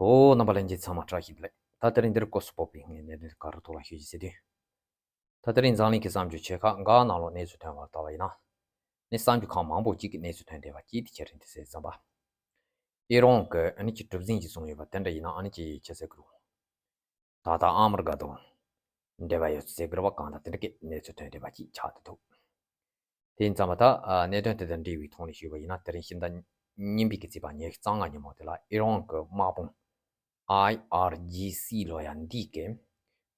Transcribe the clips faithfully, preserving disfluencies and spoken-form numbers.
ཨོ། རྣམ་པ་ལྷན་རྒྱས་ཚང་མ་བཀྲ་ཤིས་བདེ་ལེགས། ད་དེ་རིང་འདིར་སྐོར་སུ་སྤོབས་པའི་ངའི་གནད་དོན་ག་རུ་ཐོག་ལ་ཞུ་རྒྱུ་ཟེར་དུས། ད་དེ་རིང་འཛམ་གླིང་གི་གསར་འགྱུར་ཆེ་ཁག་འགའ་ནང་ལོགས་གནས་ཚུལ་ཐོན་པར་ལྟ་བ་ཡིན་ན། ནི་གསར་འགྱུར་ཁག་མང་པོ་ཅིག་གི་གནས་ཚུལ་ཐོན་བསྡད་པ་ཅིག་དེ་ཁྱེད་རང་དེ་ཟེར་ཙམ་པ། ཨི་རོན་གྱི་ཨ་ནི་ཅིག་གྲུ་གཟིངས་ཅིག་བཟུང་ཡོད་པ་དེ་འདྲ་ཡིན་ན་ཨ་ནི་ཅིག་ཆི་ཟེར་གི་རུང་། ད་ལྟ་ཨ་མི་རི་ཀ་དང་འབྲེལ་བ་ཡོད་ཟེར་གི་རེད་པ། གང་ལྟར་དེ་འདྲ་གི་གནས་ཚུལ་ཐོན་བསྡད་པ་ཅིག་ཆགས་བསྡད་འདུག་དེ་ཡིན་ཙང་མ་ད་ཨ་གནད་དོན་དེ་དང་འབྲེལ་བའི་ཐོག་ནས་ཞུས་པ་ཡིན་ན། དེ་རིང་ཕྱི་ཟླ་གཉིས་པའི་གི་ཚེས་པ་ཉི་ཤུ་རྩ་ལྔ་ཉིན་མོ་དེ་ལ་ཨི་རོན་གྱི་དམག་དཔུང་ཨའི་ཨར་ཇི་སི་ལབ་ཡ་འདི་གི་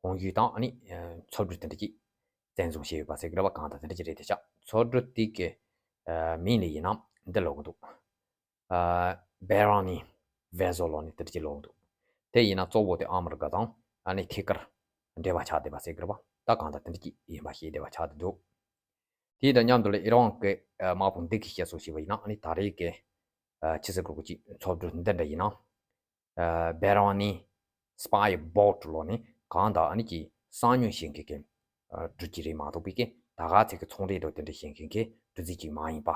གོང་ཞུས་དང་ཨ་ནི་ཨ་མཚོ་གྲུ་དེ་འདྲ་ཅིག་བཙན་བཟུང་བྱས་ཡོད་པ་ཟེར་གི་རེད་པ། གང་ལྟར་དེ་འདྲ་ཅིག་རེད་དེ་ཤག་མཚོ་གྲུ་དེ་གི་ཨ་མིང་ལ་ཡིན་ན་འདི་ལབ་གི་འདུག་ཨ་བེ་རོ་ནི་ཝེ་ཟལ་ལབ་ནི་དེ་འདྲ་ཅིག་ལབ་གི་འདུག་དེ་ཡིན་ན་གཙོ་བོ་དེ་ཨ་མི་རི་ཀ་དང་ཨ་ནི་ཐད་ཀར་འབྲེལ་བ་ཆགས་བསྡད་པ་ཟེར་གི་རེད་པ། ད་གང་ལྟར་དེ་འདྲ་ཅིག་ཡིན་པ་ཤེས་བསྡད་པ་ཆགས་བསྡད་འདུག་དེ་དང་མཉམ་དུ་ལ་ཨི་རོན་གྱི་ཨ་དམག་དཔུང་འདི་གིས་བཤད་སྲོལ་བྱས་པ་ཡིན་ན་ཨ་ནི་ད་རེས་ཀྱི་ཨ་ཆི་ཟེར་གི་རུང་ཅིག་མཚོ་གྲུ་འདི་འདྲ་ཡིན་ན། ཨ་བེ་རོ་ནི་སི་པའི་བོ་ཊི་ལབ་ནི་གང་ལྟར་ཨ་ནི་ཅིག་གསང་ཉུལ་བྱེད་མཁན་གྱི་ཨ་གྲུ་གཟིངས་རེད་མ་གཏོགས་པའི་གི་ད་ག་ཚོད་ཀྱི་ཚོང་འབྲེལ་དང་དེ་འདྲ་བྱེད་མཁན་གྱི་གྲུ་གཟིངས་ཅིག་མ་ཡིན་པ།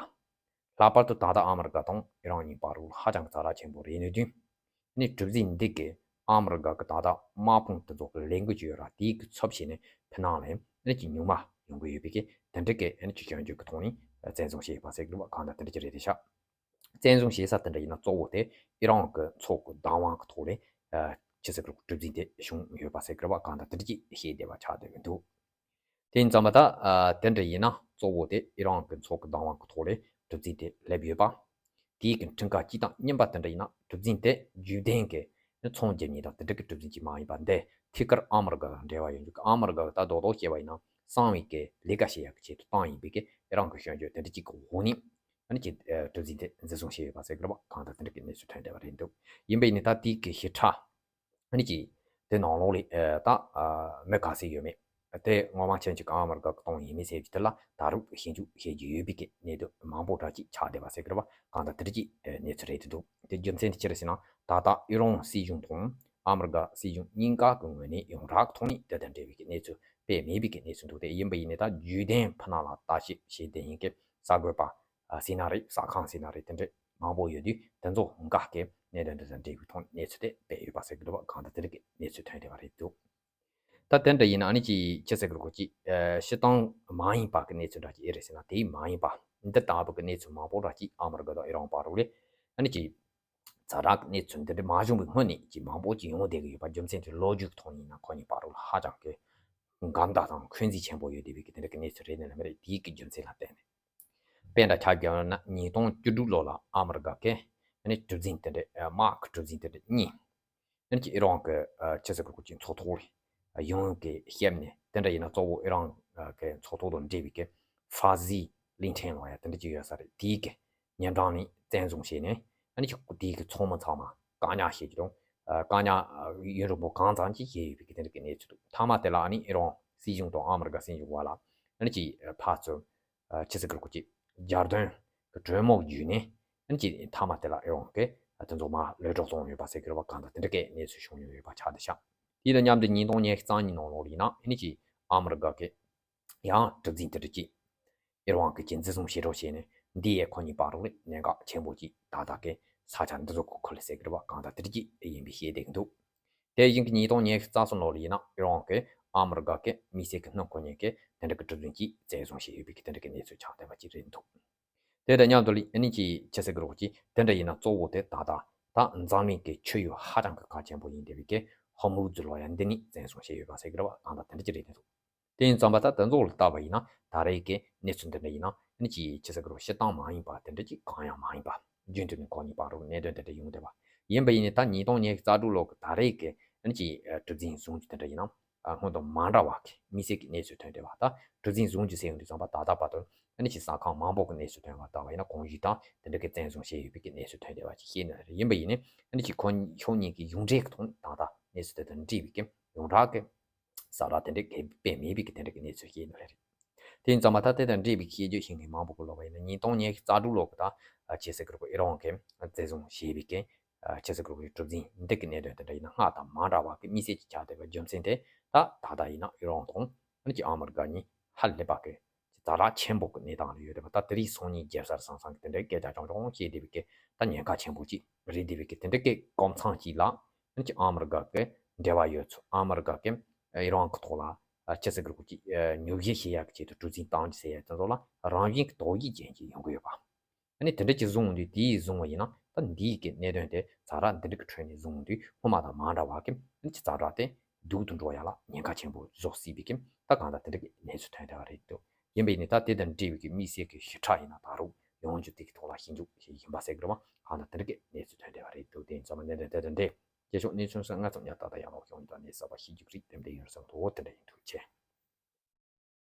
ལྷག་པར་དུ་ད་ལྟ་ཨ་མི་རི་ཀ་དང་ཨི་རོན་གཉིས་བར་ལ་ཧ་ཅང་གི་ཛ་དྲག་ཆེན་པོ་རེད་ནི་དུས། ཨ་ནི་གྲུ་གཟིངས་འདི་གི་ཨ་མི་རི་ཀ་གི་ད་ལྟ་དམག་དཔུང་དེ་ཚོ་གི་ལས་འགུལ་ཅིག་ཡོད་ར། དེའི་གི་ཚབ་བྱས་ནས་ཕྱི་ནང་ལ་ཨ་ནི་ཅིག་ཉུང་མ་ཡོང་གི་ཡོད་པའི་གི་དེ་འདྲ་གི་ཨ་ནི་ཅིག་སྐྱོན་བརྗོད་ཀྱི་ཐོག་ནས་བཙན་བཟུང་བྱས་ཡོད་པ་ཟེར་གི་རེད་པ། གང་ལྟར་དེ་འདྲ་ཅིག་རེད་དེ་ཤག་བཙན་བཟུང་བྱེད་ས་དེ་འདྲ་ཡིན་ན་གཙོ་བོ་དེ་ཨི་རོན་གྱི་མཚོ་གི་བདག་དབང་གི་ཐོག་ལས་ཨ་ཆི་ཟེར་གི་རུང་གྲུ་གཟིངས་དེ་བྱུང་ཡོད་པ་ཟེར་གི་རེད་པ། གང་ལྟར་དེ་འདྲ་ཅིག་བཤད་བསྡད་པ་ཆགས་བསྡད་ཀྱི་འདུག་དེ་ཡིན་ཙང་མ་ད་ཨ་དེ་འདྲ་ཡིན་ན་གཙོ་བོ་དེ་ཨི་རོན་གྱི་མཚོ་གི་བདག་དབང་གི་ཐོག་ལས་གྲུ་གཟིངས་དེ་སླེབས་ཡོད་པ། དེའི་གི་འཕྲིན་ཁ་གཅིག་དང་གཉིས་པ་དེ་འདྲ་ཡིན་ན་གྲུ་གཟིངས་དེ་བརྒྱུད་ལྡན་གྱི་ཚོང་རྒྱག་མཁན་དང་དེ་འདྲ་གི་གྲུ་གཟིངས་ཅིག་མ་ཡིན་པ། འདི་ཐད་ཀར་ཨ་མི་རི་ཀ་དང་འབྲེལ་བ་ཡོད་འཇུག་ཨ་མི་རི་ཀ་གི་ད་རྡོག་རྡོག་བཤད་པ་ཡིན་ན་གསང་བའི་གི་ལས་ཀ་བྱེད་ཡག་གི་ཆེད་དུ་བཏང་ཡིན་པའི་གི་ཨི་རོན་གྱི་སྐྱོན་བརྗོད་དེ་འདྲ་གཅིག་གི་འོག་ནས་ཨ་ནི་ཅིག་ཨ་གྲུ་གཟིངས་དེ་འཛིན་བཟུང་བྱས་ཡོད་པ་ཟེར་གི་རེད་པ། གང་ལྟར་དེ་འདྲ་གི་གནས་ཚུལ་ཐོན་བསྡད་པ་རེད་འདུག་ཡིན་པ་ཡིན་ནའི་ད་དེའི་གི་ཞིབ་ཕྲ་ཨ་ནི་ཅིག་དེ་ནང་ལོགས་ལ་ཨ་ད་ཨ་མི་ག་ཚོད་ཡོད་མེད་དེ་ངོ་མ་མཁྱེན་གྱི་ཨ་མི་རི་ཀ་གི་གཏོང་ཡིན་མིན་ཟེར་གྱི་དེ་ལ་ད་རུང་ཞིབ་འཇུག་བྱེད་རྒྱུ་ཡོད་པའི་གི་གནད་དོན་མང་པོ་འདྲ་ཅིག་ཆགས་བསྡད་པ་ཟེར་གི་རེད་པ། གང་ལྟར་དེ་འདྲ་ཅིག་ཨ་གནས་ཚུལ་རེད་དེ་འདུག་དེ་རྒྱུ་མཚན་དེ་ཅི་རེད་ཟེར་ན། ད་ལྟ་ཨི་རོན་སྲིད་གཞུང་དང་ཨ་མི་རི་ཀ་སྲིད་གཞུང་གཉིས་ཀ་གི་ངོས་ནས་ཡོངས་གྲགས་ཐོག་ནས་དེ་དང་འབྲེལ་བའི་གནས་ཚུལ་སྤེལ་མེད་པའི་གི་གནས་ཚུལ་འདུག་དེ་ཡིན་པ་ཡིན་ནའི་ད་རྒྱུན་ལྡན་ཕྱི་ནང་ལ་ལྟ་ཞིབ་བྱེད་བསྡད་མཁན་གྱི་གསར་འགོད་པ་ཟེར་ན་རེད། གསར་ཁང་ཟེར་ན་རེད། དེ་འདྲ་མང་པོ་ཡོད་དུས་དེ་ཚོ་འགའ་གིས་གནད་དོན་དེ་དང་འབྲེལ་བའི་ཐོག་གནས་ཚུལ་དེ་སྤེལ་ཡོད་པ་ཟེར་གི་འདུག་པ། གང་ལྟར་དེ་འདྲ་གི་གནས་ཚུལ་ཐོན་བསྡད་པ་རེད་འདུག་ད་དེ་འདྲ་ཡིན་ན་ཨ་ནི་ཅིག་ཅི་ཟེར་གི་རེད། ཁོ་ཅིག་ཨ་སྤྱིར་བཏང་མ་ཡིན་པ་གི་གནས་ཚུལ་འདྲ་ཅིག་ཨེ་རེད་ཟེར་ན། དེ་མ་ཡིན་པ་འདི་ལྟ་བུ་གི་གནས་ཚུལ་མང་པོ་འདྲ་ཅིག་ཨ་མི་རི་ཀ་དང་ཨི་རོན་བར་ལ་ཨ་ནི་ཅིག་ཛ་དྲག་གི་གནས་ཚུལ་འདི་འདྲ་མ་བྱུང་བའི་སྔོན་ནས་ཅིག་མང་པོ་ཅིག་ཡོང་བསྡད་ཀྱི་ཡོད་པ། རྒྱུ་མཚན་དེ་ལོ་རྒྱུས་ཀྱི་ཐོག་ནས་ཡིན་ན་ཁོ་གཉིས་བར་ལ་ཧ་ཅང་གི་འགལ་ཟླ་དང་འཁོན་འཛིན་ཆེན་པོ་ཡོད་བསྡད་པའི་གི་དེ་འདྲ་གི་གནས་ཚུལ་རེད་ནི་ལ་མི་རེད། དེའི་གི་རྒྱུ་མཚན་ལ་བརྟེན་ནས། དཔེ་འདྲ་ཆ་བཞག་ན་ཉིས་སྟོང་བཅུ་དྲུག་ལོ་ལ་ཨ་མི་རི་ཀ་གི་ཨ་ནི་གྲུ་གཟིངས་དེ་འདྲ་ཨ་དམག་གི་གྲུ་གཟིངས་དེ་འདྲ་གཉིས་ཨ་ནི་ཅིག་ཨི་རོན་གྱི་ཨ་ཆི་ཟེར་གི་རེད། ཁོ་ཅིག་མཚོ་ཐོག་ལ་ཡོང་གི་ཤེས་ནས། དེ་འདྲ་ཡིན་ན་གཙོ་བོ་ཨི་རོན་གྱི་མཚོ་ཐོག་དང་འབྲེལ་བའི་གི་ཧྥ་ཟི་གླིང་ཕྲན་ལབ་ཡ་དེ་འདྲ་ཅིག་ཡོད་ས་རེད། དེའི་གི་ཉེ་འགྲམ་ནས་བཙན་བཟུང་བྱས་ནས་ཨ་ནི་ཅིག་དེའི་གི་ཚོང་མི་ཚང་མ་བཀག་ཉར་བྱེད་རྒྱུ་དང་ཨ་བཀག་ཉར་ཨ་ཡུན་རིང་པོ་གང་ཙམ་ཅིག་བྱས་ཡོད་པའི་གི་དེ་འདྲ་གི་གནས་ཚུལ་འདུག་མཐའ་མ་དེ་ལ་ཨ་ནི་ཨི་རོན་སྲིད་གཞུང་དང་ཨ་མི་རི་ཀ་སྲིད་གཞུང་བར་ལ་ཨ་ནི་ཅིག་ཕར་ཚུར་ཨ་ཆི་ཟེར་གི་རེད། ཁོ་ཅིག་རྒྱལ་དོན་གྱི་གྲོས་མོལ་བརྒྱུད་ནས་ཨ་ནི་ཅིག་མཐའ་མ་དེ་ལ་ཨི་རོན་གྱིས་ཨ་དེ་ཚོ་མར་གློད་གྲོལ་བཏང་ཡོད་པ་ཟེར་གི་རེད་པ། གང་ལྟར་དེ་འདྲ་གི་གནས་ཚུལ་བྱུང་ཡོད་པ་ཆགས་བསྡད་ཤག་དེ་དང་མཉམ་དུ་ཉིས་སྟོང་ཉི་ཤུ་རྩ་གཉིས་ནང་ལོགས་ཡིན་ན་ཨ་ནི་ཅིག་ཨ་མི་རི་ཀ་གིས་ཡང་གྲུ་གཟིངས་དེ་འདྲ་ཅིག་ཨི་རོན་གྱིས་ཅིག་འཛིན་བཟུང་བྱེད་རོགས་བྱས་ནས་འདི་ཡས་ཁོ་གཉིས་བར་ལ་གནད་འགག་ཆེན་པོ་ཅིག་ཏག་ཏག་གི་ས་ཆ་འདི་ཚོ་གི་ཁུལ་ཟེར་གི་རེད་པ། གང་ལྟར་དེ་འདྲ་ཅིག་ཡིན་པའི་ཤེས་བསྡད་ཀྱི་འདུག་དེ་བཞིན་གྱི་ཉིས་སྟོང་ཉི་ཤུ་རྩ་གསུམ་ལོ་ལ་ཡིན་ན་ཨི་རོན་གྱིས་ཨ་མི་རི་ཀ་གི་མི་སེར་གྱི་སྣུམ་འཁོར་མཁན་གྱི་དེ་འདྲ་གི་གྲུ་གཟིངས་ཅིག་བཙན་བཟུང་བྱས་ཡོད་པའི་གི་དེ་འདྲ་གི་གནས་ཚུལ་ཆགས་བསྡད་པ་ཅིག་རེད་འདུག་དེ་དང་མཉམ་དུ་ལ་ཨ་ནི་ཅིག་ཆི་ཟེར་གི་རེད། ཁོ་ཅིག་དེ་འདྲ་ཡིན་ན་གཙོ་བོ་དེ་ད་ལྟ་ད་འཛམ་གླིང་གི་ཆུ་ཡུར་ཧ་ཅང་གི་གལ་ཆེན་པོ་ཡིན་བསྡད་པའི་གི་ཧོར་མུ་ཛི་ལབ་ཡ་འདི་ནས་བཙན་བཟུང་བྱས་ཡོད་པ་ཟེར་གི་རེད་པ། གང་ལྟར་དེ་འདྲ་ཅིག་རེད་འདུག་དེ་ཡིན་ཙང་པ་ད་དེ་ཚོ་ལ་བལྟས་པ་ཡིན་ན་ད་རེས་ཀྱི་གནས་ཚུལ་འདི་འདྲ་ཡིན་ན་ཨ་ནི་ཅིག་ཆི་ཟེར་གི་རེད། སྤྱིར་བཏང་མ་ཡིན་པ་དེ་འདྲ་ཅིག་གང་ཡང་མ་ཡིན་པ། རྒྱུན་དུ་ནས་ཁོ་གཉིས་བར་དུ་གནད་དོན་དེ་འདྲ་ཡོང་བསྡད་པ་ཡིན་པ་ཡིན་ནའི་ད་ཉིས་སྟོང་ཉི་ཤུ་རྩ་དྲུག་ལོ་གི་ད་རེས་ཀྱི་ཨ་ནི་ཅིག་གྲུ་གཟིངས་བཟུང་རྒྱུ་དེ་འདྲ་ཡིན་ན་ཨ་སྔོན་དང་མ་འདྲ་བ་གི་དམིགས་བསལ་གྱི་གནས་ཚུལ་ཐོན་བསྡད་པ། ད་གྲུ་གཟིངས་བཟུང་རྒྱུ་ཟེར་ཡོང་དུས་ཙམ་པ་ད་ལྟ་བར་དུ་ཨ་ནི་ཅིག་གསར་ཁང་མང་པོ་གི་གནས་ཚུལ་ཐོན་པ་ལྟ་བ་ཡིན་ན་གོང་ཞུས་དང་དེ་འདྲ་གི་བཙན་བཟུང་བྱས་ཡོད་པའི་གི་གནས་ཚུལ་ཐོན་བསྡད་པ་ཅིག་ཤེས་ནི་རེད། ཡིན་པ་ཡིན་ནའི་ཨ་ནི་ཅིག་ཁོ་ཁོང་གཉིས་ཀྱི་ཡོངས་འབྲེལ་གྱི་ཐོག་ནས་ད་ལྟ་གནས་ཚུལ་དེ་དང་འབྲེལ་བའི་གི་ཡོངས་གྲགས་ཀྱི་ས་ར་དེ་འདྲ་གི་དཔེ་མེད་པའི་གི་དེ་འདྲ་གི་གནས་ཚུལ་ཤེས་ནི་རེད། དེ་ཡིན་ཙང་མ་ད་དེ་དང་འབྲེལ་བའི་སྐད་ཆ་བཤད་མཁན་མང་པོ་གི་ལབ་པ་ཡིན་ན་ཉིས་སྟོང་ཉི་ཤུ་རྩ་དྲུག་ལོ་གི་ད་ཆི་ཟེར་གི་རེད། ཨི་རོན་གྱིས་བཙན་བཟུང་བྱས་པའི་གི་ཆི་ཟེར་གི་རེད། གྲུ་གཟིངས་འདི་གི་གནད་དོན་དེ་འདྲ་ཡིན་ན་སྔར་དང་མ་འདྲ་བ་གི་དམིགས་བསལ་གྱི་ཆགས་བསྡད་པའི་རྒྱུ་མཚན་དེ་ད་ད་ལྟ་ཡིན་ན་ཨི་རོན་དང་ཨ་ནི་ཅིག་ཨ་མི་རི་ཀ་གཉིས་ཧ་ལས་པ་གི་ཛ་དྲག་ཆེན་པོ་གི་གནས་སྟངས་ལ་ཡོད་རེད་པ། ད་དེ་རིང་སང་ཉིན་རྒྱལ་སར་སང་སང་གི་དེ་འདྲའི་སྐད་ཆ་ཆུང་ཆུང་བཤད་བསྡད་པའི་གི་ད་ཉེན་ཁ་ཆེན་པོ་ཅིག་རེད་བསྡད་པའི་གི་དེ་འདྲའི་གི་གོམ་ཚང་ཅིག་ལ་ ཨ་ནི་ཅིག་ཨ་མི་རི་ཀ་གི་འབྲེལ་བ་ཡོད་ཚུལ། ཨ་མི་རི་ཀ་གི་ཨི་རན་གི་ཐོག་ལ་ཨ་ཅི་ཟེར་གི་རེད། ཁོ་ཅིག་ཨ་ཉོབ་བཞིན་བྱེད་ཡག་གི་ཆེད་དུ་གྲུ་གཟིངས་བཏང་རྒྱུ་ཟེར་ཡག་དེ་ཚོ་ལ་རང་བཞིན་གྱི་དོགས་ཡིག་ཅན་ཅིག་ཡོང་གི་ཡོད་པ། ཨ་ནི་དེ་འདྲ་ཅིག་བཟུང་འོང་དུས། དེའི་བཟུང་བ་ཡིན་ན་ད་འདིའི་གི་གནད་དོན་དེ་ཛ་དྲག་འདི་འདྲ་གི་ཁྲོད་ནས་བཟུང་འོང་དུས། སྔོན་མ་དང་མ་འདྲ་བ་གི་ཨ་ནི་ཅིག་ཛ་དྲག་དེ་སྡུག་ཏུ་འགྲོ་ཡ་ལ་ཉེན་ཁ་ཆེན་པོ་བཟོ་སྲིད་པའི་གི་ད་གང་ལྟར་དེ་འདྲ་གི་གནས་ཚུལ་ཐོན་བསྡད་པ་རེད་འདུག་ཡིན་པ་ཡིན་ནའི་ད་དེ་དང་འབྲེལ་བའི་གི་དམིགས་བསལ་གི་ཞིབ་ཕྲ་ཡིན་ན་ད་རུང་ཡང་བསྐྱར་དེ་གི་ཐོག་ལ་ཞིབ་འཇུག་བྱེད་ཀྱི་ཡིན་པ་ཟེར་གི་རེད་བ། གང་ལྟར་དེ་འདྲ་གི་གནས་ཚུལ་ཐོན་བསྡད་པ་རེད་འདུག་དེ་ཡིན་ཙང་གནད་དོན་དེ་དང་འབྲེལ། རྒྱལ་ཤོག་གནས་ཚུལ་སོགས་སྔ་ཙམ་ཡང་ད་ལྟ་ཡང་ལོག་ཡོང་ཡོད་ནས་གསར་པ་ཤེས་རྒྱུ་རིགས་དེ་འདྲ་ཡིན་བསམ་འདུག་དེ་འདྲ་ཡིན། ཐུགས་རྗེ་ཆེ།